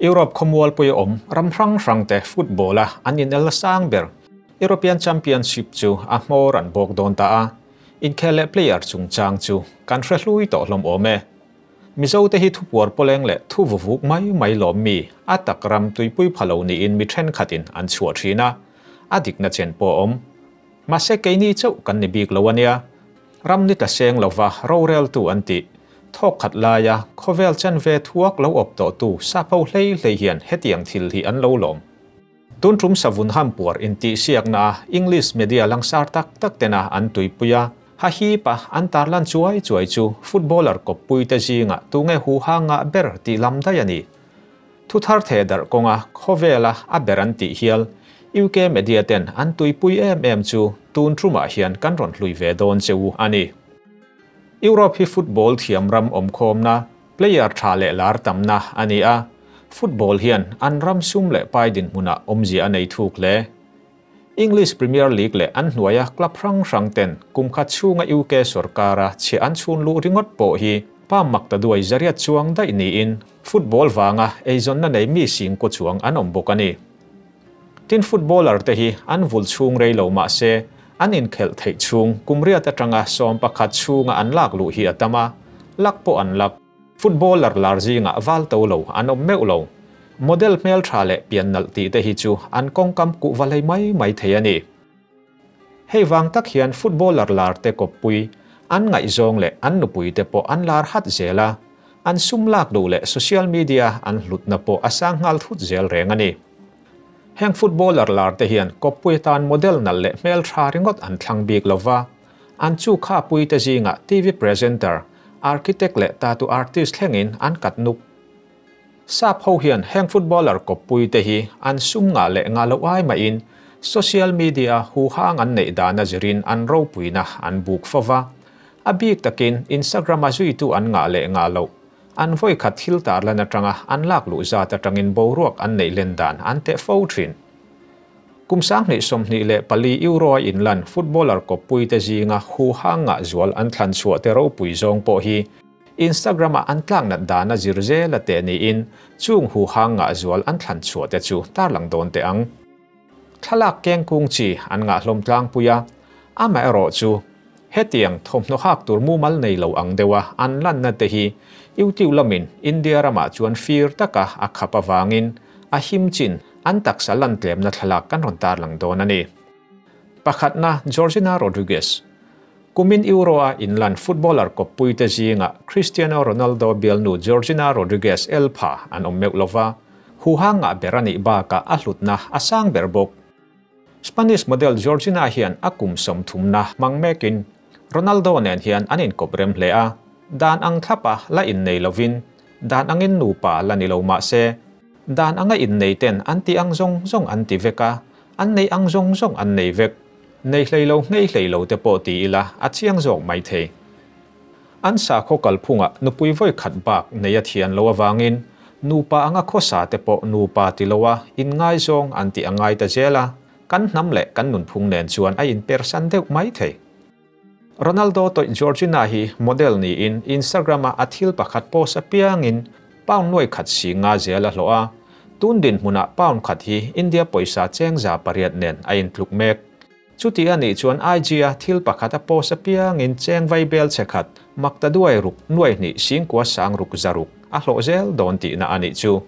Europe khawmualpui a awm ram hrang hrangte football-a an inel sang ber European Championship chu a hmawr an bawk dawn ta a, inkhel leh player chungchang chu kan hre hlui tawh hlawm awm e. Mizote hi thupuar pawleng leh thu vuvuk mai mai lawm mi a tak ram tuipui pha lo niin mi thenkhatin an chhuah thin a, a dikna chen pawh a awm. Mahse keini chauh kan ni bik lo a nia. Ram ni tla seng lova roreltu an tih. Thawk khat laia khawvel chanve thuak lo awp tawhtu sap ho hlei hlei hian hetiang thil hi an lo lawm. Tun tum savun hampuar intihsiakna a English media langsar tak tak tena an tuipui a, ha hip a an tarlan chuai chuai chu footballer kawppuite zingah tunge huha ngah ber tih lam daih a ni. Thuthar theh darh kawnga khawvela a ber an tih hial UK media ten an tuipui em em chu tun tumah hian kan rawn hlui ve dawn che u a ni. Europe hi football thiam ram awmkhawmna, player tha leh lar tamna a ni a, football hian an ram sum leh pai dinhmunah awmzia a nei thuk hle. English Premier League leh an hnuaia club hrang hrang ten kum khat chhunga UK sorkara chhiah an chhun luh ringawt pawh hi pa mak ta duai zariat chuang daih niin football vanga eizawnna nei mi singkaw chuang an awm bawk a ni. Tin footballer te hi an vul chhung rei lo mah se an inkhelh theih chhung kum riat atanga 11 chhunga an lak luh hi a tam a, lak pawh an lak. Footballer lar zingah val to lo an awm meuh lo. Model hmel tha leh pian nalh tih te hi chu an kawngkam kuh va hlei mai mai thei a ni. Hei vang tak hian footballer lar te kawppui an ngaihzawng leh an nupui te pawh an lar hat zel a, an sum lak duh leh social media an hlutna pawh a sang nghal thut zel reng a ni. Heng footballer lar te hian kawppui atan model nalh leh hmel tha ringawt an thlang bik lova, an chu kha pui te zingah TV presenter, architect leh tattoo artist thlengin an kat nuk. Sap ho hian heng footballer kawppui te hi an sum ngah leh ngah loh ai mahin social media huhang an neih dan a zirin an ropuina an buk fova, a bik takin Instagram a zuitu an ngah leh ngah loh an vawi khat thil tarlan atanga an lak luh zat atangin boruak an neih len dan an teh fo thin. Kum 2024 Euro a inlan footballer kawppui te zinga huhang ngah zual an thlan chhuah te ropui zawng pawh hi Instagram a an tlak nat dan a zir zel a teh niin chung huhang ngah zual an thlan chhuah te chu tarlang dawn teh ang. Thlalak keng kung chi an ngah hlawm tlangpui a, amaherawh chu hetiang thawmhnaw hak tur mumal nei lo ang deuha an lanna te hi YouTube lamin India ramah chuan fir taka a khap avangin a him chin an taksa lan tlemna thlalak kan rawn tarlang dawn a ni. Pakhatna Georgina Rodriguez. Kumin Euro-a inlan footballer kawppuite zingah Cristiano Ronaldo bialnu Georgina Rodriguez el pha an awm meuh lova, huhang ngah ber a nih bakah a hlutna a sang ber bawk. Spanish model Georgina hian a kum 30na hmang mekin Ronaldo nen hian an inkawp rem hle a, dan ang thlapa la innei lovin dan angin nupa la ni lo mah se, dan anga innei ten an ti ang zawng zawng an ti vek a, an nei ang zawng zawng an nei vek. Nei hlei lo ngei hlei lo te pawh ti ila a chiang zawk mai thei. An sakhaw kalphungah nupui vawi khat bak nei a thian lo avangin nupa anga khawsa te pawh nupa ti loa inngaizawng an tih a ngai ta zel a, kan hnam leh kan nunphung nen chuan a inpersan deuh mai thei. Ronaldo tawih Georgina hi model niin Instagram-a a thil pakhat post apiangin pound nuai khat si nga zel a hlawh a, tun dinhmunah pound khat hi India pawisa cheng 800 nen a intluk mek. Chuti a nih chuan IG-a thil pakhat a post apiangin cheng vai bel che khat mak ta duai ruk nuai hnih singkua sang ruk zaruk a hlawh zel dawn tihna a nih chu.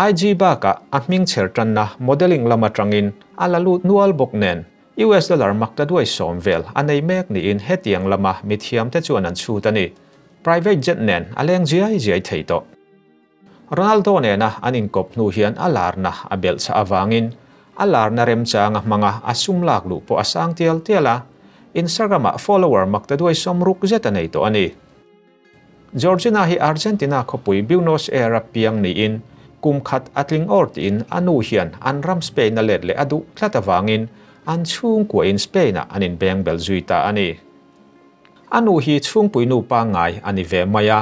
IG bakah a hming chher tanna modelling lam atangin a la lut nual bawk nen US dollar mak ta duai 10 vel a nei mek niin hetiang lama mithiam te chuan an chhut a ni. Private jet nen a leng ziai ziai thei tawh. Ronaldo nena an inkawp hnu hian a larna a belh chah avangin a larna remchang a hmanga a sum lak luh pawh a sang tial tial a, Instagram-ah follower mak ta duai 60 zet a nei tawh a ni. Georgina hi Argentina khawpui Buenos Aires piang niin kum khat a tling awr tiin a nu hian an ram Spain a let leh a duh tlat avangin an chhungkuain Spain-ah an inbeng bel zui ta a ni. A nu hi chhungpui nu pa ngai a ni ve mai a,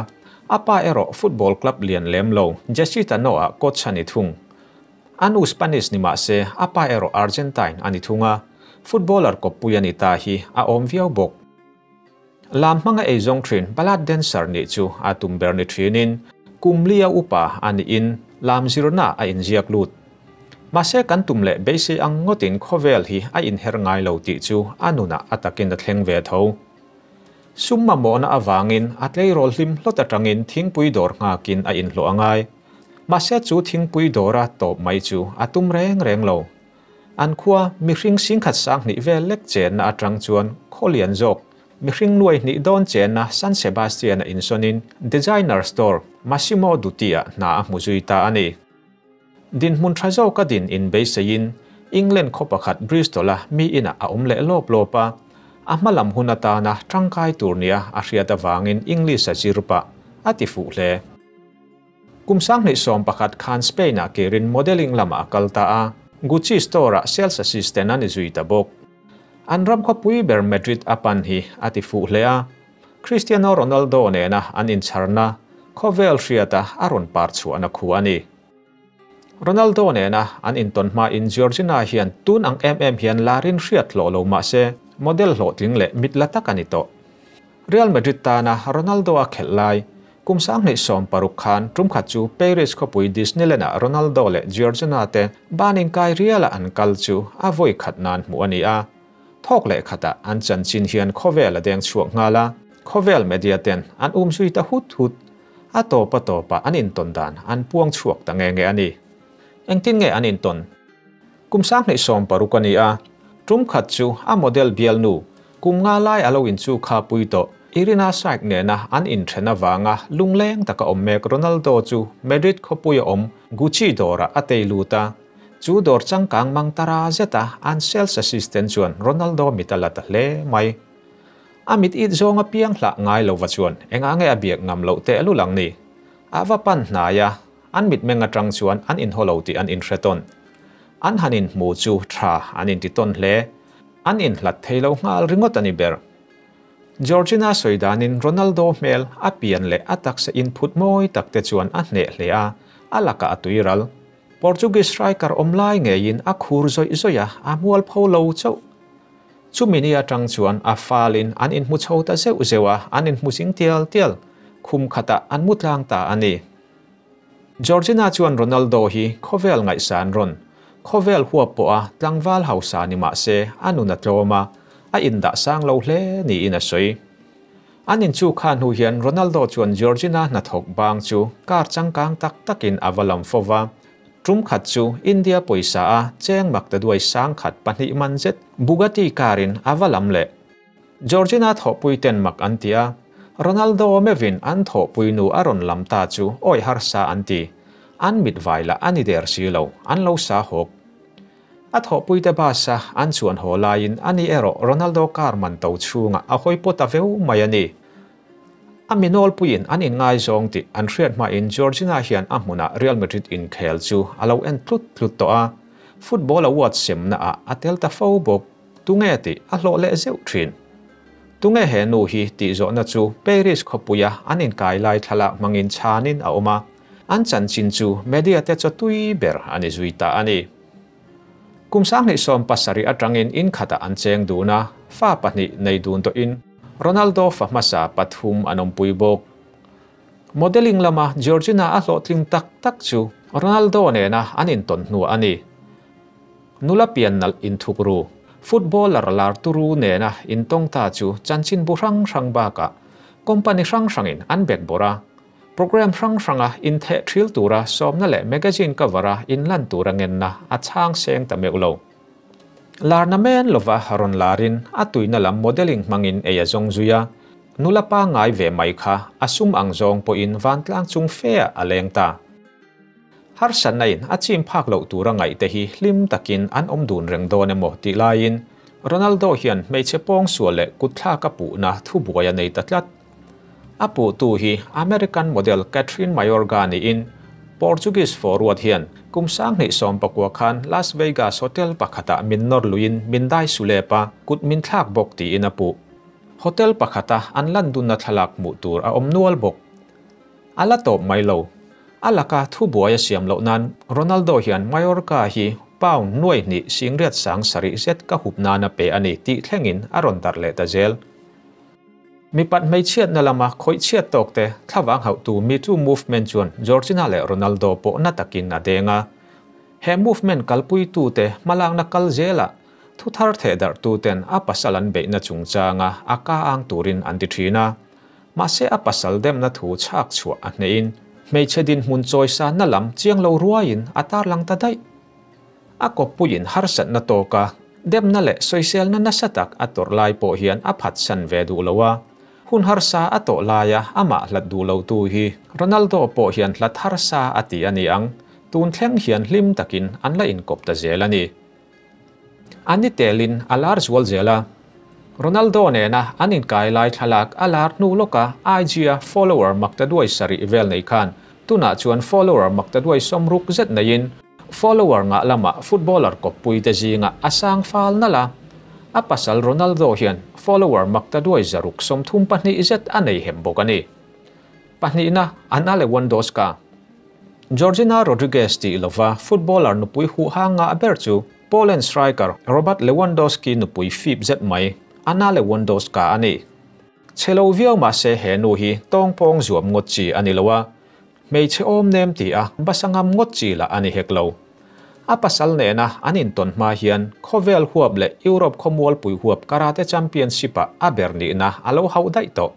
a pa erawh football club lian lem lo Jesita Noah coach a ni thung. A nu Spanish ni mah se a pa erawh Argentine a ni thung a, footballer kawppui a ni ta hi a awm viau bawk. Lam hmanga eizawng thin balad dancer nih chu a tum ber ni thinin kum lia upa a niin Lam zirna a inziak lut. Mahse kan tum leh beisei ang ngawtin khawvel hi a inher ngai lo tih chu a nunah a takin a thleng ve tho. Sum mamawhna avangin a tleirawl hlim hlawt atangin thingpui dawr nghakin a inhlawh a ngai. Mahse chu thingpui dawra tawp mai chu a tum reng reng lo. An khua mihring singkhat 2000 vel lek chenna atang chuan khaw lian zawk mihring nuai hnih dawn chenna San Sebastian-a insawnin designer store Massimo Dutti-ah hna a hmu zui ta a ni. Dinhmun tha zawka din inbeiseiin England khaw pakhat Bristol-a mi inah a awm leh lawp lawp a, a hma lam hun atana tangkai tur nia a hriat avangin English a zir pah a ti fuh hle. Kum 2011 khan Spain-ah kirin modelling lamah a kal ta a, Gucci store-ah sales assistant a ni zui ta bawk. An ram khawpui ber Madrid a pan hi a ti fuh hle a, Cristiano Ronaldo nena an incharna khawvel hriata a rawn par chhuahna khu a ni. Ronaldo nena an intawn hmain Georgina hian tun ang em em hian larin hriat hlawh lo mah se model hlawhtling leh mit la tak a ni tawh. Real Madrid tana Ronaldo a khelh lai kum 2016 khan tumkhat chu Paris khawpui Disneyland-ah Ronaldo leh Georgina te banin kai riala an kal chu a vawi khat nan hmuh a ni a. Thawk leh khatah an chanchin hian khawvel a deng chhuak nghal a, khawvel media ten an um zui ta hut hut. A tawpa tawpa an intawn dan an puang chhuak ta nge nge a ni. Engtin nge an intawn? Kum 2016 a ni a, tum khat chu a model bial nu kum nga lai a lo inchu kha pui tawh Irina Shayk nena an inthen avanga lungleng taka awm mek Ronaldo chu Madrid khawpui a awm Gucci dawrah a tei lut a. Chu dawr changkang mang tara zeta an sales assistant chuan Ronaldo mit a la ta hle mai. A mit it zawnga piang hlah ngai lova chuan enga nge a biak ngam loh teh lulang ni. A va pan hnai a, an mit meng atang chuan an inhaw lo tih an inhre tawn. An hanin hmu chu tha an inti tawn hle. An inhlat thei lo nghal ringawt a ni ber. Georgina sawidanin Ronaldo hmel a pian leh a taksa inphut mawi tak te chuan a hneh hle a, a laka a tuiral. Portuguese striker awm lai ngeiin a khur zawih zawih a, a mual pho lo chauh. Chumi ni atang chuan a falin an inhmu chho ta zeuh zeuh a, an inhmu zing tial tial. Khum khatah an mu tlang ta a ni. Georgina chuan Ronaldo hi khawvel ngaihsan rawn. Khawvel huap pawh a tlangval hausa ni mah se a nun a tlawm a, a indah sang lo hle niin a sawi. An inchu khan hnu hian Ronaldo chuan Georgina hnathawk bang chu kar changkang tak takin a va lam fova. Tum khat chu India pawisa a cheng mak ta duai sang khat pahnih man zet Bugatti karin a va lam leh. Georgina thawhpui ten mak an ti a, Ronaldo mevin an thawhpui nu a rawn lam ta chu awi harsa an ti. An mit vai lah a ni der si lo, an lo sa hawk. A thawhpui te basa an chuan haw laiin ani erawh Ronaldo car man to chhunga a hawi pawt a veu mai a ni. A minol puiin an inngai zawng tih an hriat hmain Georgina hian a hmunah Real Madrid inkhel chu a lo en tlut tlut tawh a. Football award semna ah a tel ta fo bawk. Tunge tih a hlawh leh zeuh thin. Tunge he nu hi tih zawhna chu Paris khawpuia an inkai lai thlalak hmangin chhanin a awm a. An chanchin chu media te chaw tui ber a ni zui ta a ni. Kum 2017 atangin in khatah an cheng dun a, fa pahnih nei dun tawhin Ronaldo fa hmasa pathum an awmpui bawk. Modeling lama Georgina a hlawhtling tak tak chu Ronaldo nena an intawn hnuah a ni. Nula pian nalh inthuk ru. Footballer lar turu nena intawng ta chu chanchin bu hrang hrang bakah company hrang hrangin an bek bawrh a. Program hrang hranga intheh thil tura sawmna leh magazine cover a inlan tura ngenna a chhang seng ta meuh lo. Lar na men lova rawn larin a tuina lam modeling hmangin ei a zawng zui a. Nula pa ngai ve mai kha a sum ang zawng pawhin vantlang chung fe a leng ta. Harsan na in a chim phak loh tura ngaih te hi hlim takin an awm dun reng dawn emaw tih laiin Ronaldo hian hmeichhe pawng sual leh kutthlak a puhna thu buai a nei ta tlat. A puh tu hi American model Kathryn Mayorga niin Portuguese forward hian kum 2019 khan Las Vegas hotel pakhatah min nawr luiin min dai sulepa kut min thlak bawk tiin a puh. Hotel pakhata an lan dunna thlalak hmuh tur a awm nual bawk. A la tawp mai lo. A laka thu buai a siam loh nan Ronaldo hian Mayorga hi pound nuai hnih singriat sang sarih zet ka hup nana pe a ni tih thlengin a rawn darh leh ta zel. Mipat hmeichhiatna lama khawih chhiat tawkte thlavang hauhtu Me Too movement chuan Georgina leh Ronaldo pawh na takin a deng a. He movement kalpuitute hmalakna kal zelah thu thar thehdarhtuten a pasal an beihna chungchanga a ka ang turin an ti thin a. Mahse a pasal demna thu chhak chhuah a hnehin hmeichhe dinhmun chawisanna lam chiang lo ruaiin a tarlang ta daih. A kawppuiin harsatna tawka demna leh sawiselna nasa tak a tawrh lai pawh hian a phatsan ve duh lo a. Hun harsa a tawh laia amah hlat duh lotu hi Ronaldo pawh hian hlat harsa a ti a ni ang, tun thleng hian hlim takin an la inkawp ta zel a ni. An ni telin a lar zual zel a. Ronaldo nena an inkai lai thlalak a lar hnu lawka IG-a follower maktaduai sarih vel nei khan tunah chuan follower maktaduai 60 zet neiin follower ngah lamah footballer kawppuite zingah a sang fal nalh a. A pasal Ronaldo hian follower maktaduai 632 zet a nei hem bawk a ni. Pahnihna, Ana Lewandowska. Georgina Rodriguez tih lova footballer nupui huh hang ngah ber chu Poland striker Robert Lewandowski nupui fip zet mai, Anna Lewandowska a ni. Chhe lo viau mahse he nu hi tawngpawng zuam ngawt chi a ni lo a, hmeichhe awm nem ti a basa ngam ngawt chi lah a ni hek lo. A pasal nena an intawn hma hian khawvel huap leh Europe khawmualpui huap karate championship-ah a ber nihna a lo hauh daih tawh.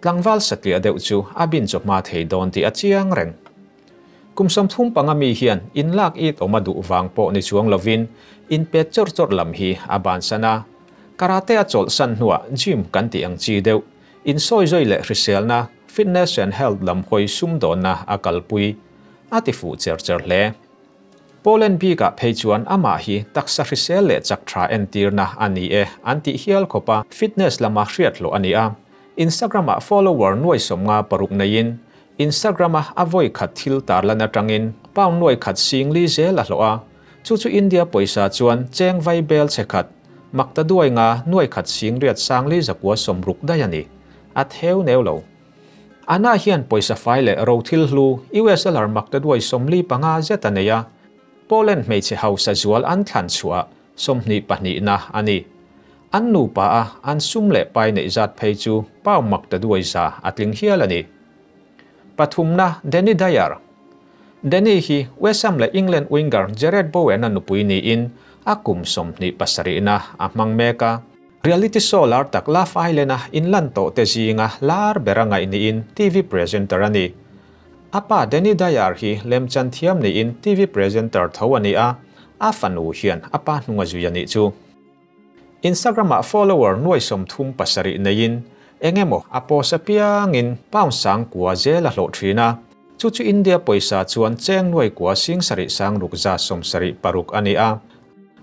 Tlangval satliah deuh chu a bin chaw hma thei dawn tih a chiang reng. Kum 35 mi hian in lak it awm a duh vang pawh ni chuang lovin in pet chawrh chawrh lam hi a bansan a. Karate a chawlhsan hnuah gym kan tih ang chi deuh, insawi zawi leh hriselna, fitness and health lam hawi sumdawnna a kalpui a ti fuh cher cher hle. Poland bikah phei chuan amah hi taksa hrisel leh chak tha entirna a ni e an tih hial khawpa fitness lama hriat hlawh a ni a. Instagram-ah follower nuai 56 neiin Instagram-a a vawi khat thil tarlan atangin pound nuai khat singli zel a hlawh a. Chu chu India pawisa chuan cheng vai bel che khat maktaduai nga nuai khat sing riat sangli zakua 60 daih a ni. A theu neu lo. Ana hian pawisa fai leh ro thil hlu US dollar maktaduai 45 zet a nei a. Poland hmeichhe hausa zual an thlan chhuah 22 na a ni. An nupa a an sum leh pai neih zat phei chu pound maktaduai za a tling hial a ni. Pathumna, Danny Dyer. Danny hi West Ham leh England winger Jarrod Bowen a nupui niin a kum 27 na a hmang mek a. Reality show lar tak Love Island a inlan tawh te zinga lar ber a ngaih niin TV presenter a ni. A pa Danny Dyer hi lemchan thiam niin TV presenter tho a ni a, a fanu hian a pa hnung a zui a nih chu. Instagram-ah follower nuai 37 neiin engemaw a post apiangin pound 9,000 zel a hlawh thin a. Chu chu India pawisa chuan cheng nuai kua sing sarih sang ruk za 76 a ni a.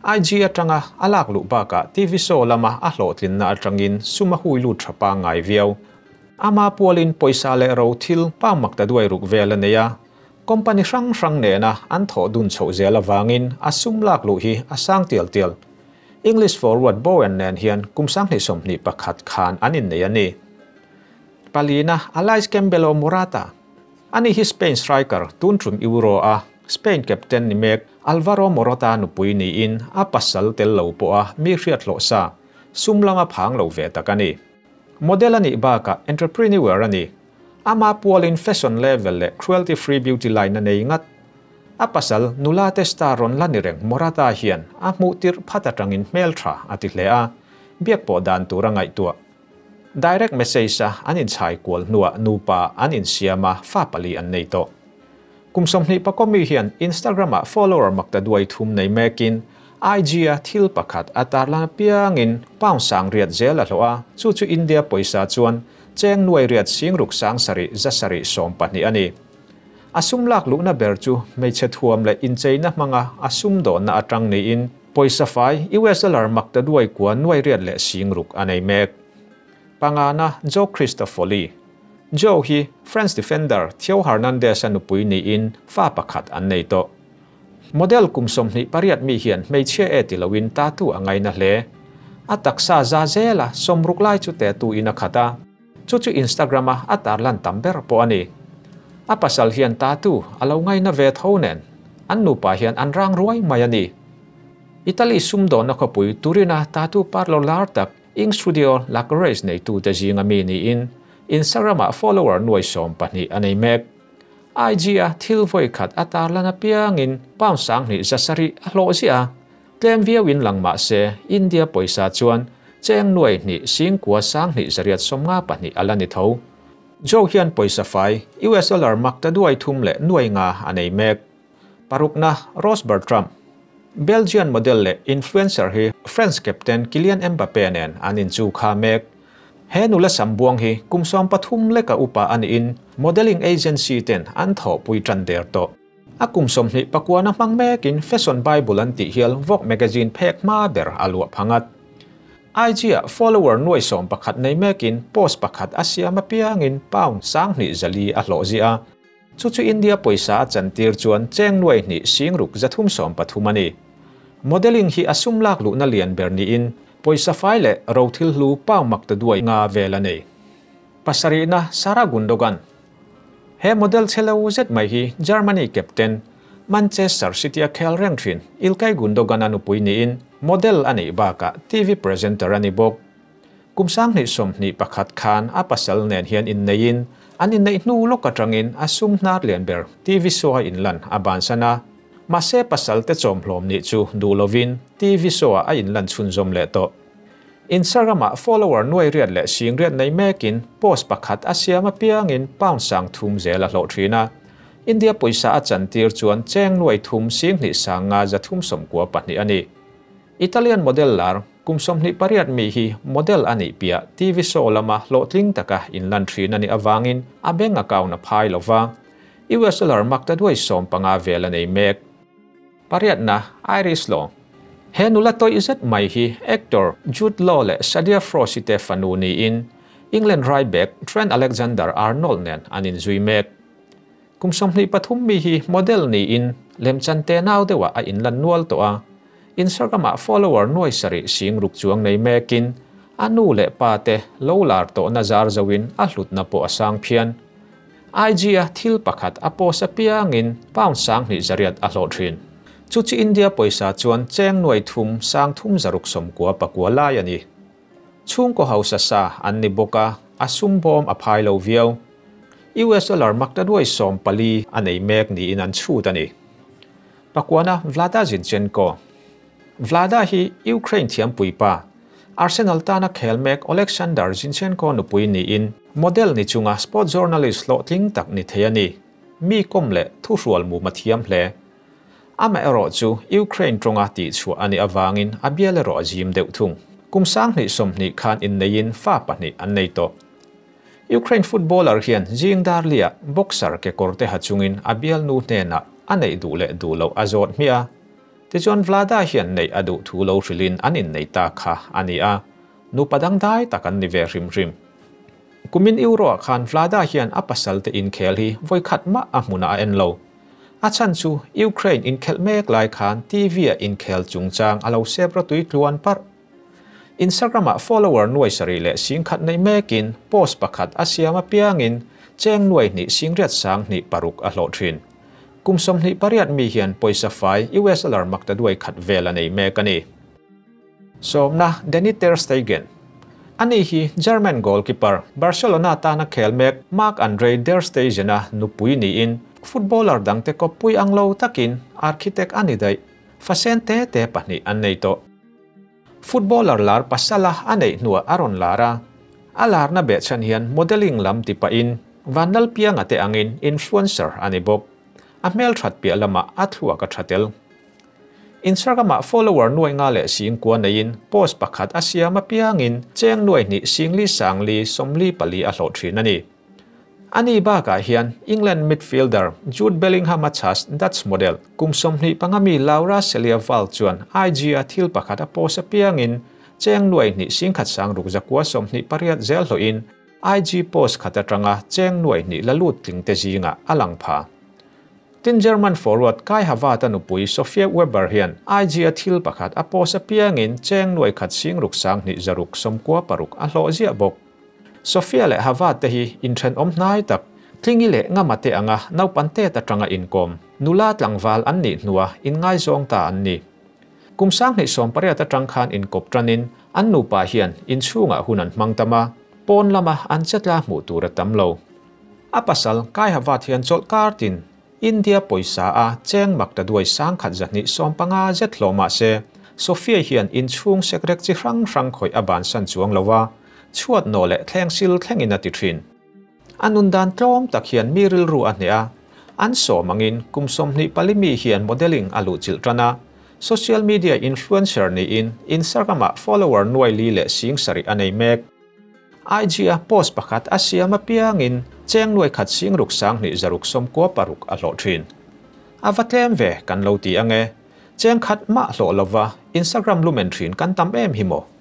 IG atanga a lak luh bakah TV show lama a hlawhtlinna atangin sum a hui lut tha pangngai viau. Ama pualin pawisa leh ro thil pound maktaduai ruk vel a nei a. Company hrang hrang nena an thawh dun chhoh zel awangin a sum lak luh hi a sang tial tial. English forward Bowen nen hian kum 2021 khan an innei a ni. Palina, Aleix Campbell Morata. Ani hi Spain striker tun tum Euro a Spain captain ni mek Alvaro Morata nupui niin a pasal tel lo pawh a mi hriat hlawh sa sum lama phang lo ve tak a ni. Model a nih bakah entrepreneur a ni. Ama pualin fashion level leh cruelty free beauty line a nei ngat. A pasal nula te star rawn la ni reng Morata hian a hmuh tirh phat atangin hmel tha a ti hle a, biak pawh dan tur a ngaihtuah. Direct message a an inchhai kual hnuah nupa an insiam a fa pali an nei tawh. Kum 24 mi hian Instagram-ah follower maktaduai thum nei mekin IG-a thil pakhat a tarlan apiangin pound 800 zel a hlawh a, chu chu India pawisa chuan cheng nuai riat sing ruk sang sarih za sarih 12 a ni. A sum lak luhna ber chu hmeichhe thuam leh incheina hmanga a sum dawnna atang niin pawisa fai US dollar maktaduai kua nuai riat leh sing ruk a nei mek. Pangana, Joe Christofoli. Joe hi France defender Theo Hernandez a nupui niin fa pakhat an nei tawh. Model kum 28 mi hian hmeichhia e ti loin tattoo a ngaina hle. A taksa za zela 60 lai chu tattoo in a khat a. Chu chu Instagram-a a tarlan tam ber pawh a ni. A pasal hian tattoo a lo ngaina ve tho nen. An nupa hian an rang ruai mai a ni. Italy sumdawnna khawpui Turina tattoo parlour lar tak Ink Studio Lagrace neitute zinga mi niin Instagram-ah follower nuai 12 a nei mek. IG-a thil vawi khat a tarlan apiangin pound 2700 a hlawh ziah a, tlem viauin lang mah se India pawisa chuan cheng nuai hnih singkua 2892 a la ni tho. Joe hian pawisa fai US dollar mak ta duai thum leh nuai nga a nei mek. Parukna Rose Bertram. Belgian model leh influencer hi France captain Kylian Mbappe nen an inchu kha mek. He nula sambuang hi kum 13 leka upa ani in modeling agency ten an tho pui tran der to. A kum 29 na hmang mekin Fashion Bible an tih hial Vogue magazine phek hma ber a luah phangat. IG a follower nuai 11 nei mekin post pakhat a siam apiangin pound 2400 a hlawh ziah a. Chu chu India pawisa a chantir chuan cheng nuai hnih singruk 330 a ni. Modeling hi a sum lak luhna lian ber niin pawisa fai leh ro thil hlu pound mak ta duai nga vel a nei. Pasarihna Sarah Gundogan. He model chhelo zet mai hi Germany captain Manchester City a khel reng thin Ilkay Gundogan a nupui niin model a neih bakah TV presenter a ni bawk. Kum 2021 khan a pasal nen hian inneiin an inneih hnu lawk atangin a sum hnar lian ber TV show a inlan a bansan a. Mahse pasal te chawmhlawm ni chu duh lovin TV show a inlan chhunzawm leh tawh. Instagram-ah follower nuai riat leh sing riat nei mekin post pakhat a siam apiangin pound 3000 zel a hlawh thin a. India pawisa a chantir chuan cheng nuai thum sing hnih sanga 392 a ni. Italian model lar kum 28 mi hi model ani pia TV show lama hlawhtling taka inlan thin ani awangin a bank account a phai lova. US dollar mak ta duai 15 vel a nei mek. Pariatna Iris Law. He nula toy zet mai hi actor Jude Law leh Sadia Frost te fanu niin England right back Trent Alexander-Arnold nen an inzui mek. Kum 23 mi hi model niin lemchan te nau dewa a inlan nual to a. Instagram-ah follower nuai sarih singruk chuang nei mekin a nu leh pa te lo lar tawh na zar zoin a hlutna pawh a sang phian. IG a thil pakhat a post apiangin pound 2800 a hlawh thin. Chu chu India pawisa chuan cheng nuai thum sang thum zaruk 99 lai a ni. Chhungkaw hausa sa an ni bawk a, a sum bawm a phai lo viau. US dollar mak ta duai 14 a nei mek niin an chhut a ni. Pakuana Vlada Zinchenko. Vlada hi Ukraine thiam puipa. Arsenal tana khel mek Alexander Zinchenko nupui niin model ni chunga sport journalist hlawhtling tak ni thei a ni. Mi kom leh thu hrual mu ma thiam hle. Ama erawh chu Ukraine tawnga tih chhuah ani awangin a bial erawh a zim deuh thung. Kum 2020 khan inneiin fa pahnih an nei tawh. Ukraine footballer hian Jing Darlia boxer ke korte ha chungin a bial nu hnenah a neih duh leh duh loh a zawt hmiah a. Tichuan Vlada hian neih a duh thu lo hrilhin an innei ta kha a ni a. Nu padang dai tak an ni ve hrim hrim. Kumin Euro ah khan Vlada hian a pasal te inkhel hi vawi khat mah a hmunah a en lo. A chan chu Ukraine inkhelh mek lai khan TV a inkhel chungchang a lo sep rawtui tluan parh. Instagram-ah follower nuai sarih leh 10,000 nei mekin post pakhat a siam apiangin cheng nuai hnih singriat 2600 a hlawh thin. Kum 28 mi hian pawisa fai US dollar mak ta duai khat vel a nei mek a ni. Sawmna Danny Ter Stegen. Ani hi German goalkeeper Barcelona tana khel mek Marc-Andre ter Stegen a nupui niin footballer dangte kawppui ang lo takin architect ani daih. Fasen te te pahnih an nei tawh. Footballer lar pasala a neih hnuah a rawn lar a. A larna behchhan hian modeling lam ti pahin vanlal pianga te angin influencer a ni bawk. A hmel that piah lamah a thluak a tha tel. Instagram-ah follower nuai nga leh singkua neiin post pakhat a siam apiangin cheng nuai hnih singli sangli 44 a hlawh thin a ni. Ani bakah hian England midfielder Jude Bellingham a chhas Dutch model kum 25 mi Laura Celia Val chuan IG a thil pakhat a post apiangin cheng nuai hnih singkhat sangruk 928 zel hlawhin IG post khat atanga cheng nuai hnih la lut tling te zinga a lang pha. Tin German forward Kai Havertz a nupui Sofia Weber hian IG a thil pakhat a post apiangin cheng nuai khat singruk 2696 a hlawh ziah bawk. Sofia leh Havertz te hi inthen awm hnai tak tlingi leh ngama te anga naupan te ta tanga inkom nula tlangval an nih hnuah inngaizawng ta an ni. Kum 2018 atang khan inkawp tanin an nupa hian inchhungah hun an hmang tam a, pawn lama an chetla hmuh tur a tam lo. A pasal Kai Havertz hian chawlhkar tin India pawisa a cheng maktaduai 1250 zet hlawh mah se, Sofia hian inchhung sekrek chi hrang hrang khawih a bansan chuang lo a, chhuat nawh leh thleng sil thlengin a ti thin. A nun dan tlawm tak hian mi rilru a hneh a, an sawm angin kum 24 mi hian modelling a luhchilh tan a, social media influencer niin Instagram-ah follower nuai li leh 7,000 a nei mek. IG a post pakhat a siam apiangin cheng nuai khat sing ruk 2 6 96 a hlawh thin. A va tlem ve kan lo ti ange, cheng khat mah hlawh lova Instagram lumen thin kan tam em hi maw.